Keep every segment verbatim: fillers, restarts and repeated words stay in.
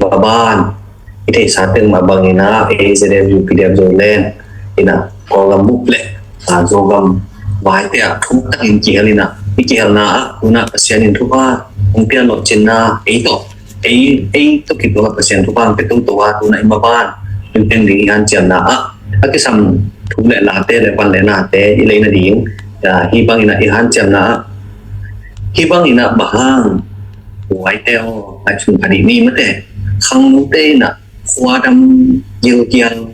maban i theihsa teng mah bangin ah, A Z F U P D F Zoland in ah Kawlgam bup le, ah, Zogam vaite ah thumtakin kihel in ah, i kihelna ah tu-in ah Pasian in thupha hong pia lawhcinna, ei tawh, ei, ei tawh kituak a Pasian thupha hong pia toto a, tu-in ah i maban in teng ding i hanciamna ah a kisam thu le late le van le nate i lei nading, ah, hih bangin ah i hanciamna ah, hih bangin ah bang hang, huaite aw, a chung pha dih ni mate, khangnote in ah khuadam gilkial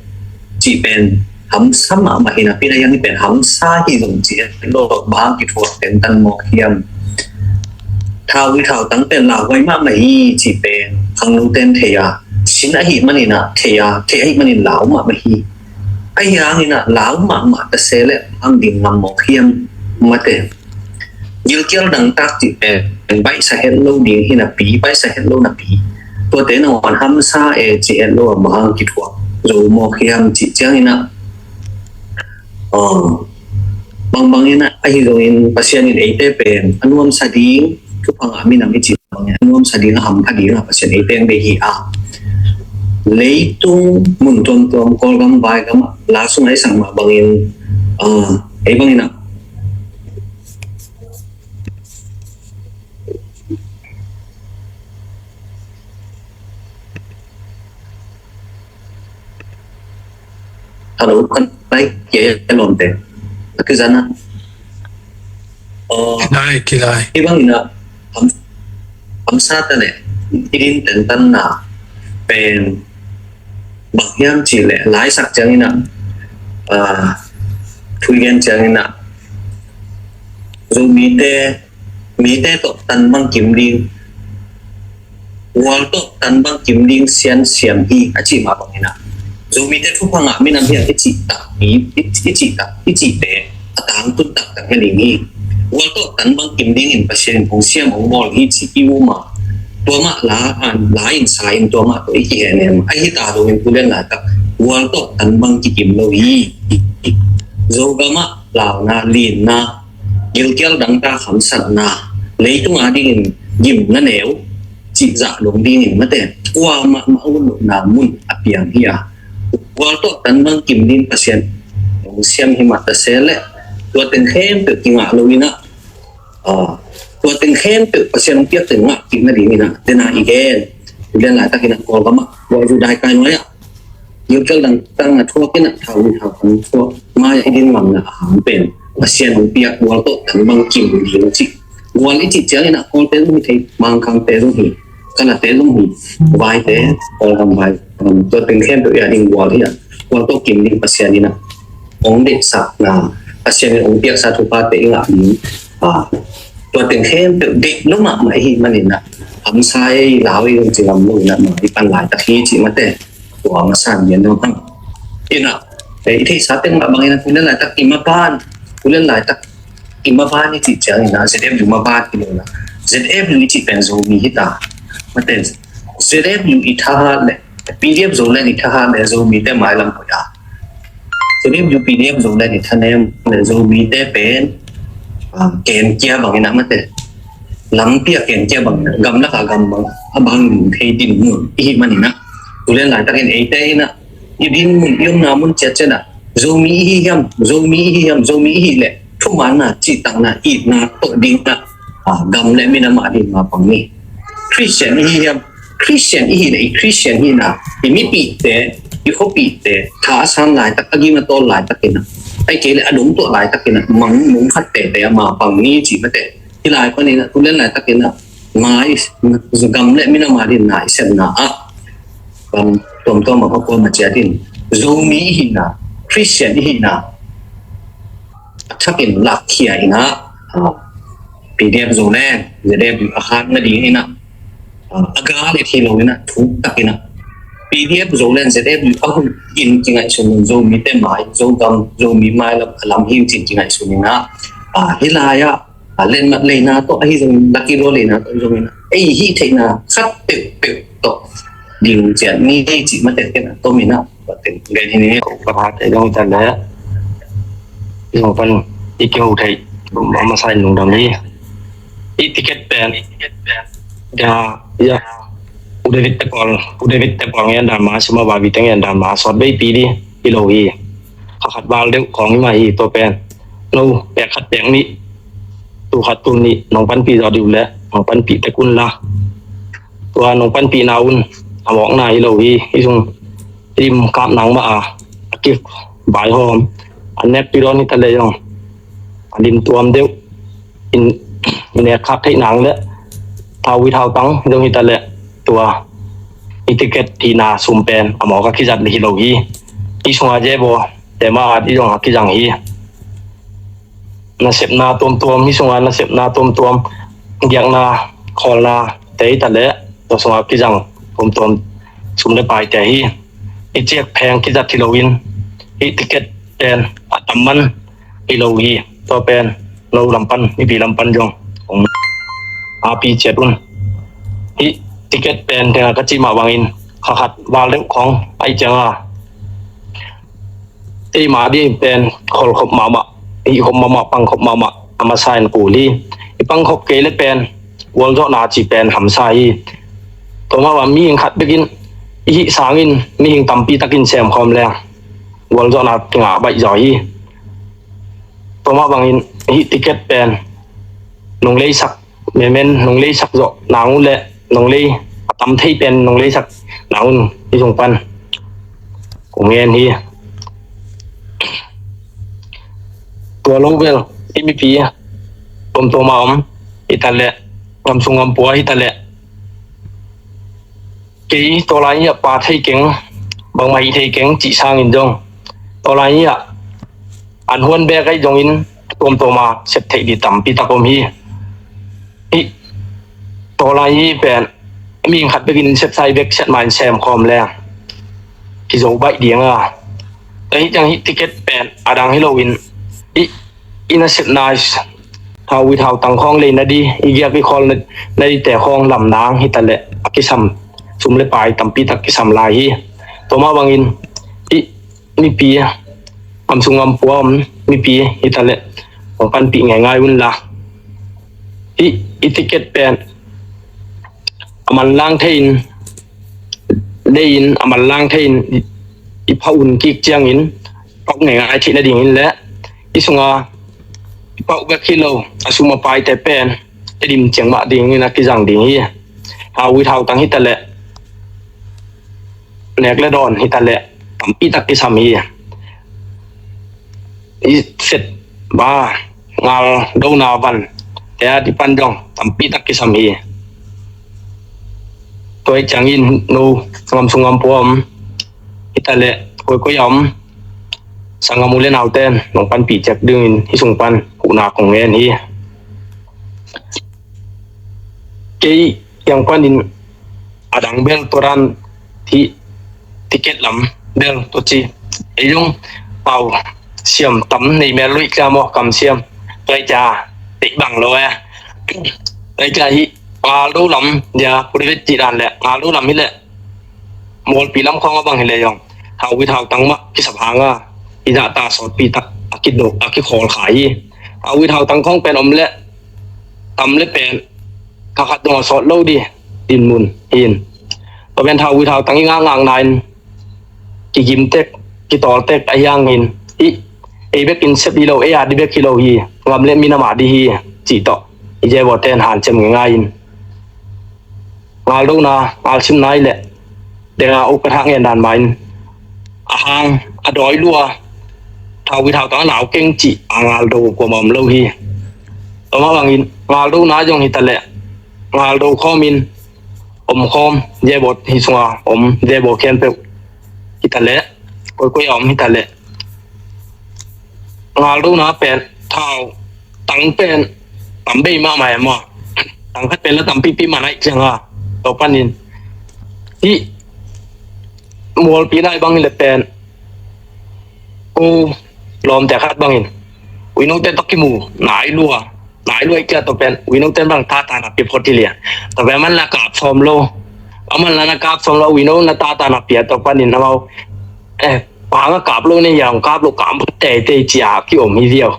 cih pen hamsa mahmah hi napi-in ah, hiang hi pen hamsa hi zong ci het lo, bang hang kithuak tentan mawk hiam? Thau hi thautang pen lauhuai mahmah hi cih pen khangnote in thei a, sin ahih manin ah thei a, thei ahih manin lau mahmah hi. Ahi hangin ah lau mahmah ta se leh bang hang ding ngam mawk hiam mate? Gilkial dangtak cih pen baihsa het lo ding hi napi, baihsa het lo napi, tuate nangawn hamsa e ci het lo a bang hang kithuak zo mawk hiam cih ciangin ah, ah, bangbang in ah, ahi zongin Pasian in eite pen a nuamsa ding, thupha ngah minam i cih bangin a nuamsa ding, a hampha ding a Pasian eite hong deih hi a. Leitung mun tuamtuam, Kawlgam, Vaigam ah, la sungah i sak mah bangin, ah, ei bangin ah, hello, kan nai kia ya lawmte. A kizan a. Oh, kilai, kilai. Hih bangin ah, ham, hamsa ta leh i din tentanna pen bang hiam cih leh, la i sak ciangin ah, ah, thu i gen ciangin ah, Zomite, mite tawh tan bang kim ding, gual tawh tan bang kim ding siansiam hi a cih mah bangin ah, Zomite thupha ngah minam hi a i cih tak, i, i, i cih tak, i cihte a tangtun taktak hi ding hi. Gual tawh tan bang kim dingin Pasian in hong siam hong bawl hi cih i um a, tua mah la, an, la in sa in tua mah tawh i kihehnem. Ahi ta zongin tu lian laitak gual tawh tan bang kikim lo hi. Zogam ah launa, linna, gilkial dangtak hamsatna, leitung a dingin gimna neu cih zah dong dingin mate, kuamah mah a ut lohna mun a piang hi a. Gual tawh tan bang kim ding Pasian hong siam hi mah ta se leh, tua teng khempeuh kingah lo in ah, ah, tua teng khempeuh Pasian hong piak teng ngah kik nadingin ah, dena i gen, tu lian laitakin ah Kawlgam ah, gual zu dai kai nuai ah, gilkial dangtak a thuak in ah, thau in thau kan thuak mai-ah i din ngamna a hang pen Pasian hong piak gual tawh tan bang kim ding cih. Gual i cih ciangin ah Kawlte zong hi thei, Mangkangte zong hi, Kalate zong hi, Vaite, Kawlgam, Vaigam, tua teng khempeuh i a ding gual hi a. Gual tawh kim ding Pasian in ah hong deihsakna, Pasian in hong piaksa thuphate i ngah ding, ah, tua teng khempeuh deih lo mahmah i hih manin ah, hamsa ei, lau ei zong ci ngam lo in ah, mah i pan laitak hi cih mate. Tua masa in gen dong hang. In ah, eh, i theihsa teng mah bangin ah, tu lian laitak i maban, tu lian laitak i maban i cih ciangin ah, Z F U maban hi lo in ah, Z F U i cih pen Zomi hi ta. Mate, Z F U i thahat leh, P D F Zoland i thahat leh Zomite mailam hoih a. Z F U P D F Zoland i thanem leh Zomite pen, ah, kenkia bangin ah mate, lampi a kenkia bangin ah, gamlak a gam bang a bang thei dinmun i hih manin ah, tu lian laitakin eite in ah, i dinmun, i omna mun ciatciat ah, Zomi i hi hiam, Zomi i hi hiam, Zomi i hih leh thumanna, cihtakna, itna tawh ding ah, ah, gam le minam a ding mapang ni. Christian i hi hiam, Christian i hih leh i Christian hihna, i mipihte, i khuapihte tha a san laitak, a gim a tawl laitakin ah, ahih kei leh a dongtuah laitakin ah, mang, mong khat teitei a mapang ni cih mate. Hih lai panin ah, tu lian laitakin ah, nai, gam le minam a ding nai sepna ah, gam tuamtuam ah, khuakhuam ah ciat in, Zomi i hihna, Christian i hihna a thakin lakkhia in ah, ah, P D F Zoland, Z F U a hat nadingin ah, ah, a gal et hi lo in ah, thuk takin ah, P D F Zoland, Z F U a hun in kingaihsun in, Zomite mai, Zogam, Zomi mailam a lam hi cin kingaihsun in ah, ah, hih lai ah, a lenmat leina tawh ahi zongin, lucky draw leina tawh ahi zongin, ei hih theihna khat peuhpeuh tawh ding ciat ni cih mate, ken a tom in ah, tua teng gen hi ni. Ka pha te zong tan le, i ho pan i kiho thei, ma, masa in lungdam hi. I ticket pen, ya, ya, u David te pawl, Pu David te pawl ngen dan ma, sima babi te ngen dan ma sawt veipi dih hi lo hi. Kha khat val deuh khawng hi mah hi. Tua pen no pek khat pek nih, tul khat tul nih nong panpih zaw dih uh leh nong panpih tek un la. Tua nong panpihna un a mawkna hi lo hi. Hih sung lim kap nang mah a, a kivaihawm, a nek pidawn hi ta leh zong a lim tuam deuh in, i nek khak theih nang leh thau wit hau tang zong hi ta leh tua i ticket hihna sum pen a mawk a kizat hi lo hi. Hih sunga Jebo te mah a dih zong a kizang hi. Nasepna tuamtuam, hih sunga nasepna tuamtuam, giakna, khawlna te hi ta leh tua sunga kizang tuamtuam sum le paite hi. I ciak pheng kizat hi loin hih ticket pen a tam man hi lo hi. Tua pen no lam pan, mipi lam pan zong hong api ciat un. Hih ticket pen tengah ka cih mah bangin kha khat val deuh khawng ahi cianga, ei mah dih pen khol khop mahmah, hih khop mahmah, pang khop mahmah a masa in kul hi. I pang khop kei le pen gualzawhna ci pen hamsa hi. Tua mah bang mihing khat bekin i hih sangin mihing tampi takin sem khawm leng gualzawhna kingah baih zaw hi. Tua mah bangin hih ticket pen nong leisak, memen nong leisak zawh nang uh leh nong lei a tam thei pen nong leisak nang un hih sung pan kong ngen hi. Tua lo bel i mipi tuamtuam a om hi ta leh, ngam sung ngam pua hi ta leh, kei tawlai hi a pa thei keng, bangmah hi thei keng cih sangin zong tawlai hi a an huan bek ahi zongin tuamtuam a sep theih dih tampi tak om hi. Hih tawlai hi pen mihing khat bekin sepsai bek siat ma in sem khawm leng kizo baih ding a. Tua hi ciang hih ticket pen a dang hi loin hih i nasepna, thau wit hau tang khawng lei na dih, i giak i khawl na dihte khawng lam nang hi ta leh a kisam, sum le pai tampi tak kisam lai hi. Tua mah bangin hih mipi, ngam sung ngam pua om mipi hi ta leh hong panpih ngeingai un la. Hih i ticket pen a manlang thei in, lei in a manlang thei in i phauh un kik ciangin phauh ngeingai theih nadingin leh hih sunga i phauh bek hi lo a sum a paite pen i dim ciang mah dingin a kizang ding hi. Thau wit hau tang hi ta leh, nek le dawn hi ta leh tampi tak kisam hi. I set ba ngal dona van te a dih pan zong tampi tak kisam hi. Tua hi ciangin no ngam sung ngam pua om hi ta leh, koikoi a om sanggam u le naute in nong panpih ciat dingin hih sung pan huhna kong ngen hi. Kei kiang panin a dang bel tua dan hih ticket lam bel tua ci, ei zong pau siam tam nei mel luih ka maw, kam siam. Tua hi ca teih bang lo e. Tua hi ca hih ngal do lam dia, Pu David cih dan leh ngal do lam hi leh mualpi lam khawng a bang hi leh zong thau wit hau tang mah kisap hang a, i zahta sawtpi tak a kidok a kikhawl kha hi. Thau wit hau tang khawng pen om leh tam le pen kha khat dong a sawt lo dih dinmun hi in. Tua pen thau wit hau tang i ngakngakna in kigim tek, kitawl tek ahi hangin hih ei bekin sep hi lo, ei a dih bek hi lo hi, ngam le minam a dih hi cih tawh i Jebo ten hanciam ngeingai in. Ngaldona, ngalsimna hi leh denga upat hak ngen dan mah in a hang a dawi lua, thau wit hau tang a nau keng cih a ngaldo kuamah om lo hi. Tua mah bangin ngaldona zong hi ta leh ngaldo khawmin om khawm, Jebo hih sunga om Jebo khempeuh hi ta leh, koikoi a om hi ta leh ngaldona pen thau tang pen tam bei mahmah e maw. Tang khat pen la tampipi man aih cianga, tua panin hih mualpi lai bang hi leh pen ko lawmte khat bangin uinote tawh kimu nai lua, nai lua i kia tua pen uinote bang tata na pia phot hi lia. Tua pen man la kap sawm lo, a man la na kap sawm lo, uino na tata na pia, tua panin amau eh panga kap lo ne, yang kap lo, kam phot teitei cia ki om hi viau.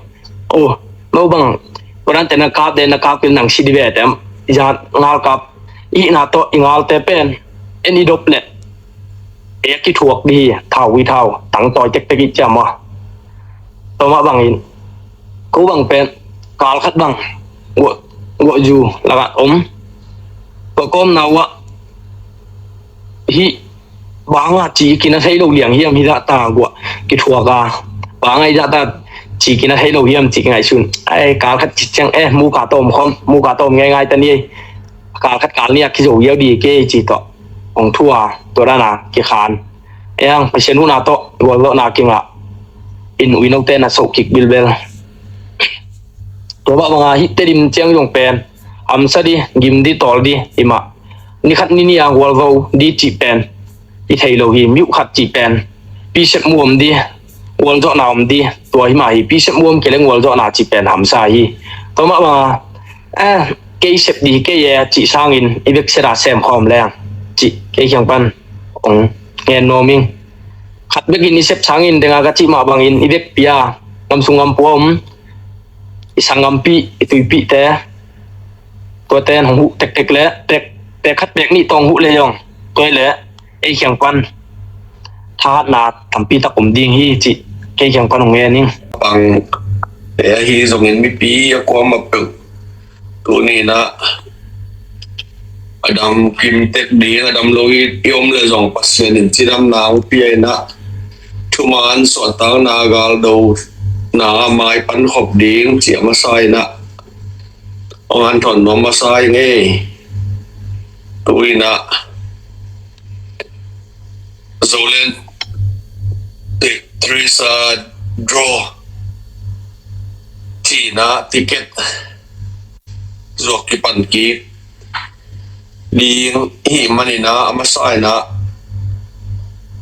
Oh, no bang, kodan te na kap de, na kap kin nang si di ve tem, ya ngal kap i na to i ngalte pen en i dop leh e a kithuak dih hi. Thau hi thau, tangtawi tektek i ciam aw. Tua mah bangin ko bang pen kal khat bang guah, guah zu lakah om. Tua kawmna uah hih banga ci kina thei lo liang hiam, hi zahta guah kithuak a, banga hi zahta ci kina thei lo hiam ci kingaihsun. Ai, kal khat ci ciang e, muka tawm khawm, muka tawm ngeingai ta ni ei. Kal khat kal nih a kizo ziau dih kei ci tawh hong thu a, tua dana kikhan. Ei ang Pasian huhna tawh gualzawhna kingah in uinote na soh kik bilbel. Tua mah banga hih Tedim ciang zong pen hamsa dih, gim dih, tawl dih, hi mah. Ni khat ni nih a gualzo dih cih pen i thei lo hi. Mi uh khat cih pen pisep muam dih, gualzawhna om dih, tua hi mah hi. Pisep muam kei leh gualzawhna cih pen hamsa hi. Tua mah banga eh, kei sep dih kei e cih sangin i vekset a sem khawm leng cih kei kiang pan hong ngen nuam ing. Khat bekin i sep sangin denga ka cih mah bangin i vekpi a, gam sung gam pua om, i sanggampi, i tuipite, tuate in hong huh tektek leh, pek, pek khat pek nih tawh hong huh leh zong, tua hi leh ei kiang pan thahatna tampi tak om ding hi cih kei kiang pan hong ngen ing. Pang te ahi zongin mipi a kuamah peuh tuni in ah a dam kim tek ding, a dam lo i, i om leh zong Pasian in cidamna hong pia in ah, thuman suahtakna, galdona a mai pan khop ding cih a masa in ah hong hanthawn nuam masa ing ei. Tu in ah Zoland, eh, Teresa Draw cihna ticket zuak kipan kik ding hi manin ah, a masa in ah,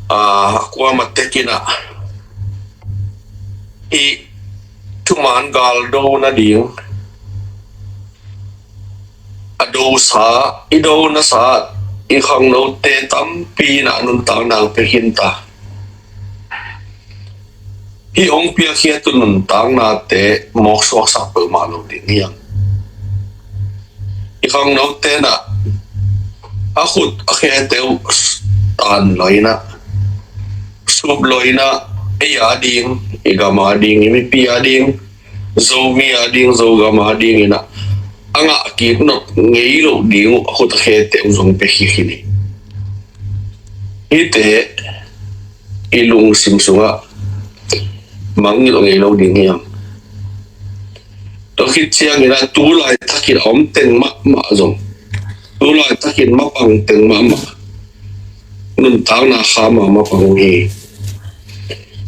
ah, a kuamah tek in ah hih thuman galdo nading a dosa, i do nasa, i khangnote tampi in ah nuntakna pia khin ta. Hih hong piakhia tu nuntaknate mawk suaksak peuhmah lo ding hiam? I khangnote in ah a khut a khete uh tan lo in ah, sup lo in ah, ei a ding, i gam a ding, i mipi a ding, Zomi a ding, Zogam a ding in ah a ngah kik nop ngei lo ding uh a khut a khete uh zong pia khin hi. Hihte i lungsim sungah mangngilh ngei lo ding hiam? Tua khit ciangin ah tu laitakin a om teng mahmah zong, tu laitakin mapang teng mahmah nuntakna kha mahmah pang uh hi.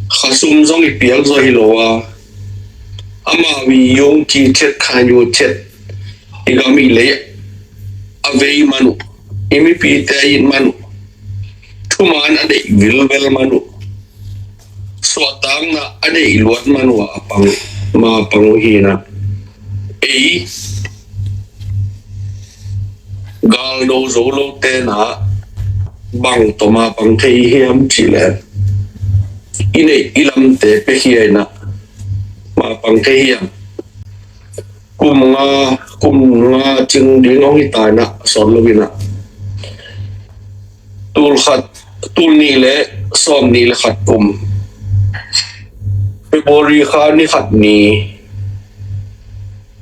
Khasum zong i piak zaw hi lo a, ama wi yung ki chet khan yu chet, i gam i lei a vei man uh, i mipite a it man uh, thuman a deih vilvel man uh, suahtakna a deih luat man uh a pang, ma pang uh hi in ah, ei galdo zo lote in ah bang tawh ma pang thei hiam cih leh, i neih i lamte piakhia in ah ma pang thei hiam? Kum nga, kum nga cing ding hong hi ta in ah, sawt lo in ah, tul khat, tul nih leh sawm nih leh khat kum, February kha ni khat ni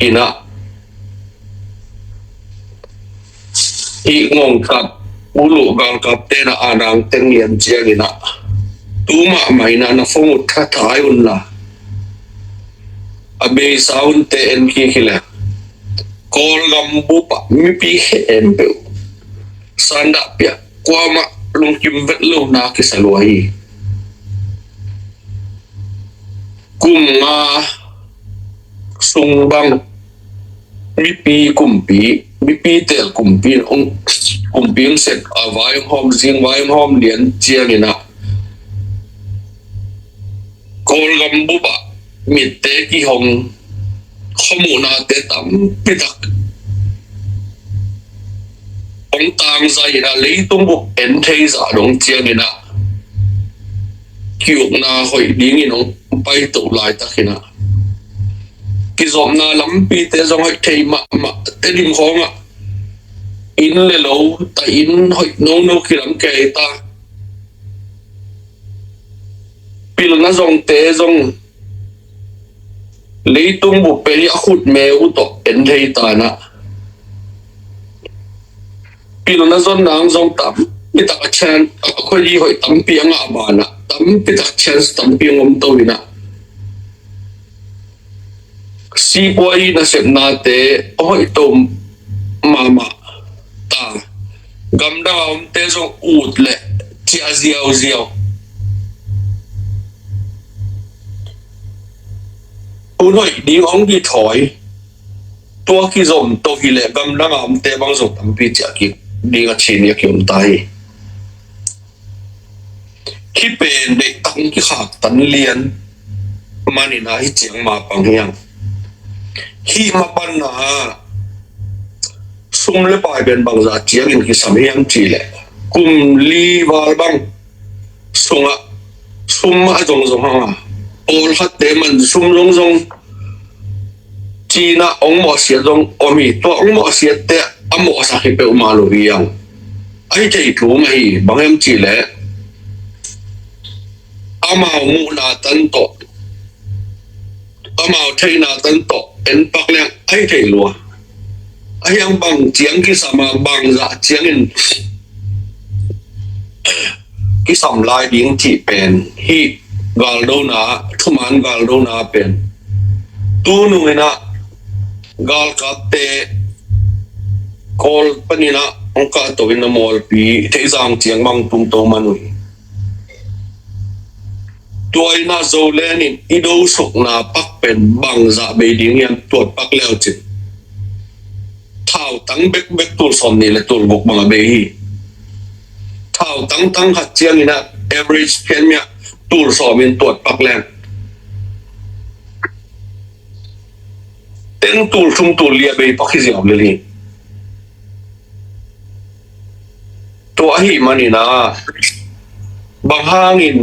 in ah, hih ngongkap, ulu galkapte in ah a nang teng lian ciangin ah, tu mahmah in ah na phone uh thathai un la, a beisa hunte en kik hi leh, Kawlgam bup ah mipi khempeuh sandah piak, kuamah lungkim vet lohna kisa lua hi. Kum nga sung bang mipi kumpi, mipi tel kumpi, kumpi hong sep a vai hong hawm, zing vai hong hawm lian ciangin ah, Kawlgam bup ah mitte kihong, khuamuhnate tampi tak hong tangzai in ah, leitung bup en thei zah dong ciangin ah, ki-ukna hoih dingin hong paito laitakin ah, kizopna lampite zong hoih thei mahmah, Tedim khawngah inn le lo, ta inn hoih nono kilam kei ta. Pilna zongte zong leitung bup pen hi a khutme uh tawh en thei ta na. Pilna zon nang zong tampi tak a chance, a khuaidi hoih tampi a ngah banah tampi tak chance tampi a ngom to inah, sipua i nasepnate a hoih to mahmah ta. Gamdang a omte zong ut le ciah ziauziau. Hun hoih ding hong kithawi, tua kizom to hi le gamdang a omte bang zong tampi ciah kik ding a chin i a kiom ta hi. Hih pen deih tang kikhak tan lian manin a hi ciang ma pang hiang. Hih ma panna sum le pai pen bangzah ciangin kisam hiam cih leh, kum li val bang sungah sum a zongzong hanga, pawlkhatte man sum zongzong cinah hong mawhsiat zong om hi. Tua hong mawhsiatte a mawhsak hi peuhmah lo hi ang. Ahi thei thu mah hi, bang hiam cih leh amau muhna tan tawh, amau theihna tan tawh en pak leng ahi thei lua. Ahi ang bang ciang kisam a, bangzah ciangin kisam lai ding cih pen hih galdona, thuman galdona pen tunung inah galkapte Kawl paninah hong kahto in a mualpi Theizang ciang bang tungto man uh hi. Tua inah Zoland in i dosukna pak pen bangzah bei ding hiam tuat pak leucin, thautang bekbek tul sawm nih le tul guk bang a bei hi. Thautang tang khat cianginah average pian miah tul sawm in tuat pak leng, teng tul thum tul li a bei pak hi ziau lel hi. Tua ahi maninah bang hangin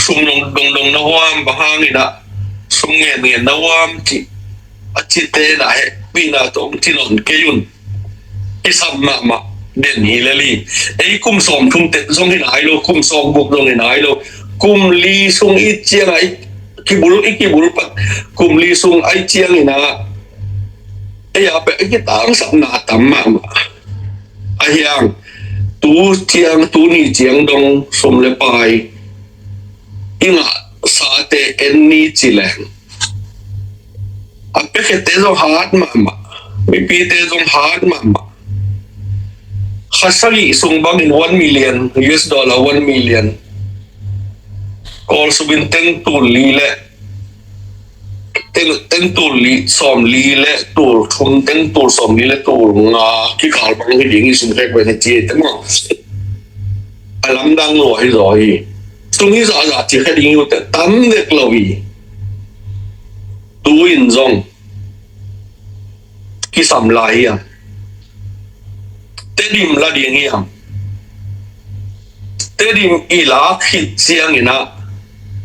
sum dongdong na huam, bang hanginah sum ngenngen na huam cih a cite na hehpihna tawh hong ci nawn kei un. Kisam mahmah den hi lel hi. Ei kum sawm thum tet zong hi nai lo, kum sawm guk zong hi nai lo, kum li sung i ciangah i kibul, i kibul pat kum li sung ai cianginah ei a peh i kitangsapna tam mahmah. Ahi ang tu ciang, tu ni ciang dong sum le pai i ngahsate en ni ci leng, a piakhete zong hat mahmah, mipite zong hat mahmah. Kha sagih sung bangin one million U S dollar, one million Kawl sum in teng tul li le teng, teng tul li, sawm li le tul thum, teng tul sawm li le tul nga kikal bang hi ding i sum khek ven hi ci te maw. A lamdang lua hi zaw hi. Sum hi zahzah ci khe ding hi uh te tam dek lo hi. Tu in zong kisam lai hiam? Tedim la ding hiam? Tedim i lak khit cianginah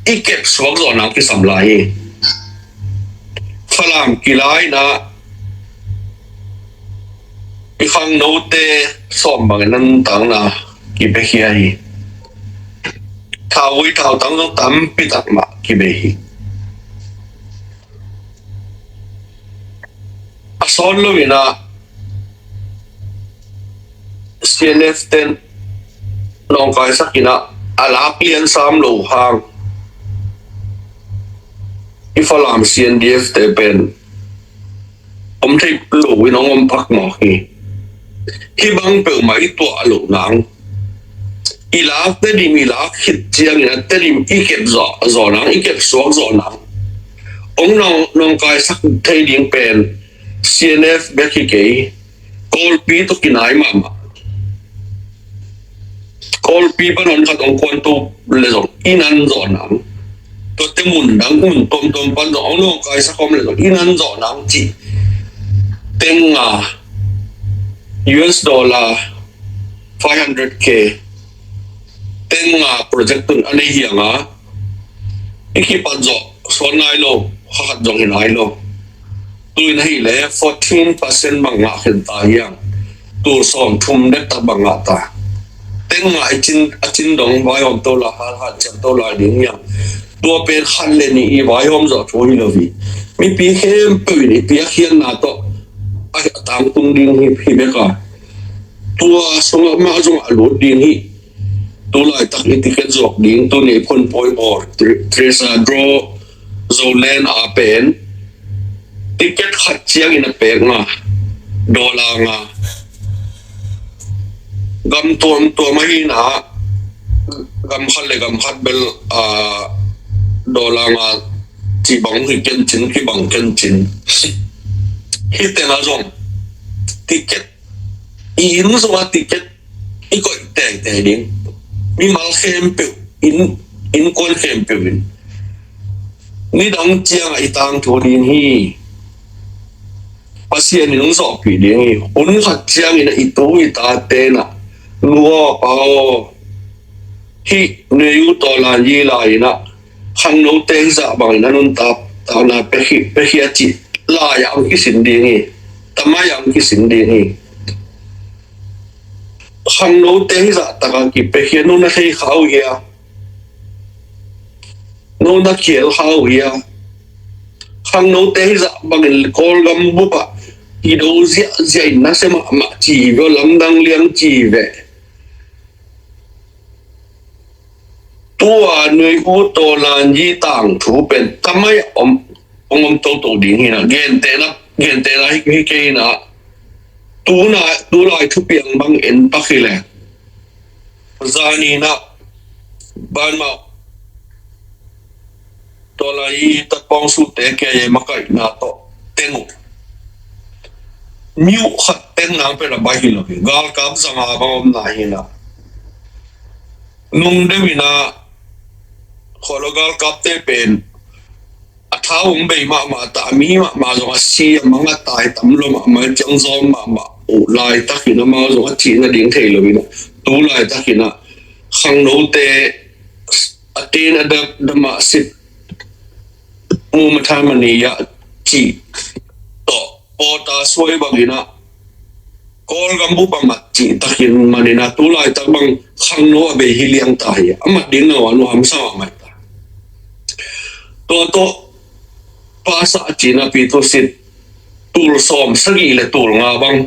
i kep suak zawh nang kisam lai hi. Falam kilai inah i khangnote sawm bangin a nuntakna kibekhia hi. Thauvui thautang zong tampi tak mah kibei hi. A sawt loinah C N F ten nawngkaisak inah a lak lian sam lo hang i Falam C N D F te pen om thei lo in hong om pak mawk hi. Hih bang peuhmah i tuah loh nang, i lak Tedim i lak khit ciangin a Tedim i kep zawh, zawh nang, i kep suak zawh nang hong nawng, nawngkaisak thei ding pen C N F bek hi kei, Kawlpi tawh kinai mahmah. Kawlpi pan hon khat hong kuanto le zong i nan zawh nang. Tuate mun dang, mun tuamtuam pan zong hong nawngkaisak om le zong i nan zawh nang cih teng nga, U S dollar five hundred K teng nga project tun a nei hiang a, i kipat zawh suan ngai lo, kha khat zong hi nai lo. Tu in ahih leh fourteen percent bang ngah khen ta hiang. tul sawm thum dek tak bang ngah ta. Teng ngah i cin, a cin dong vaihawm to lai, hat hat ciam to lai ding hiam. Tua pen khat le nih i vaihawm zawh thu hi lo hi. Mipi khempeuh in i piakkhiatna tawh a tangtung ding hi, hi bek a, tua sungah mah zong a lut ding hi. Tu laitak i ticket zawk ding, tuni phone pawi bawl, Tre-, Treasure Draw Zoland a pen ticket khat ciangin a pek nga, dollar nga. Gam tuamtuam ahi na, gam khat le gam khat bel, ah, dollar nga ci bang hi kencin, kibang kencin. Hih teng a zong ticket, i inn sungah ticket i koih teitei ding. Mimal khempeuh, inn, innkuan khempeuh in nidang ciangah i tangthu ding hi. Pasian in hong zawhpih ding hi. Hun khat ciangin i tu i tate in ah, nu aw, pa aw, hih Neu U Tawlan Yi lai in ah, khangnote hizah bangin a nuntak, takna pia hi, pia hi a cih lai-ah hong kisin ding hi. Tamai-ah hong kisin ding hi. Khangnote hizah takah kipia hi a, no na thei kha uh hia? No na khial kha uh hia? Khangnote hizah bangin Kawlgam bupah i do ziahziah in, nasia mahmah ci ve, lamdang liang ci ve. Tua Neu U Tawlan Yi tangthu pen tamai om, om, om toto ding hi na, gentehna, gentehna hi, hi kei na, tu na, tu lai thupiang bang en pak hi leh. Zani na, banmah Tawlan Yi takpawng sute kei makaihna tawh teng uh. Mi uh khat teng nang pen a bai hi lo hi. Galkap zanga bang om na hi na. Nung deuh in ah, khualo galkapte pen a thau hong bei mahmah ta, a mi mahmah zong a si, a mang a tai tam lo mahmah, ciang zawm mahmah uh laitak in ah, amau zong a cih nading thei lo in ah, tu laitak in ah khangnote a tin a dap, dam a sit, mu ma tha ma ni a cih tawh pawta suai bangin ah, Kawlgam bup a mat cih takin manin ah, tu laitak bang khangno a bei hi liang ta hi. A mat ding na wan uh hamsa mahmah ta. Tua tawh pasa a cih na pi tu sit tul sawm sagih le tul nga bang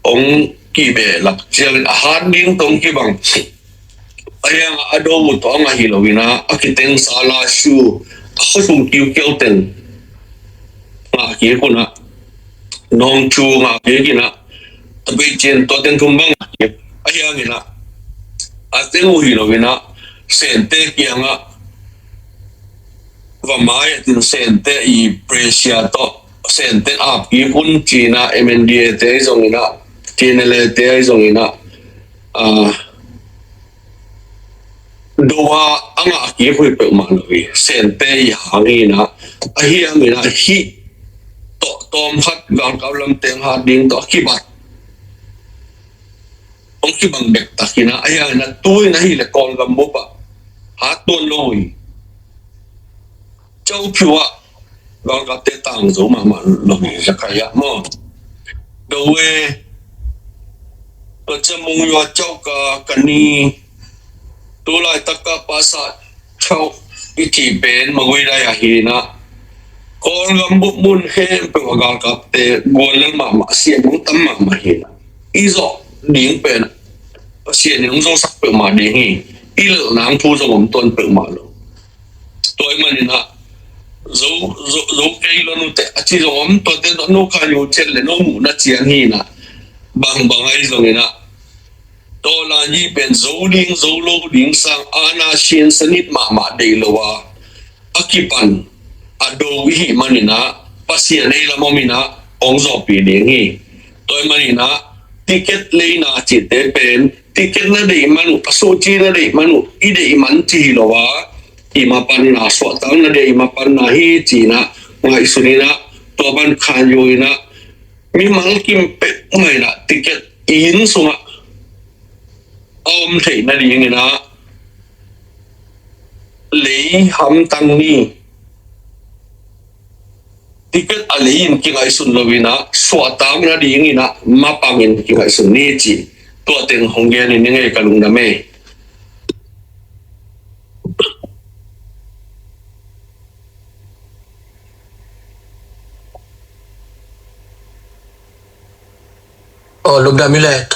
hong kibehlap ciangin a hat ding tawh hong kibang. A hiang a do uh tawh a ngah hi lo in ah, a kiteng sala shu, a khuasung kiukiau teng ngah kik un ah, nawngthu ngah kik in ah, tabeicin tua teng thum bang ngah kik. A hiang in ah, a teng uh hi lo in ah, Sente kiangah va mai a tin, Sente i pressure tawh Sente ap kik un ci in ah, M N D A te ahi zong in ah, T N L A te ahi zong in ah, ah, do a a ngah kik uh hi peuhmah lo hi. Sente i hang hi in ah, a hiang in ah, hih tawh tawm khat galkap lam teng hat ding tawh a kibat hong kibang bek tak in ah, a hiang in ah, tu in ah hi leh Kawlgam bup ah hat tuan lo uh hi. Chau phiu ah galkapte tang zo mahmah lo hi, Zakaria maw. Dowe, tua ciang Monywa, Chauka, Kani, tu laitak a pasa Chau i cih pen Magway dai ah hi in ah, Kawlgam bup mun khempeuh a galkapte guan lel mahmah, siam hong tam mahmah hi in ah, i zawh ding pen Pasian in hong zosak peuhmah ding hi. I lelh nang thu zong om tuan peuhmah lo. Tua ahih manin ah, zo, zo, zo kei lo nute a ci zong om, tuate tawh no khan yo ciat le no muhna ciang hi in ah, bangbang ahi zongin ah, Tawlan Yi pen zo ding zo lo ding sang ana sin sanit mahmah deih lo a, a kipan a do i hih manin ah, Pasian ei lam om in ah hong zawhpih ding hi. Tua ahih manin ah, ticket leina cihte pen, ticket na deih man uh, a suhci na deih man uh, i deih man ci hi lo a, i mapanna, suahtakna deih i mapanna hi ci in ah ngaihsun in ah, tua bang khan yo in ah, mimal kim peuhmah in ah ticket i inn sungah a om theih nadingin ah lei hamtang ni, ticket a lei in kingaihsun lo in ah, suahtak nading in ah mapang in kingaihsun ni ci. Tua teng hong gen in ning ei, ka lungdam ei. Aw, lungdam i le.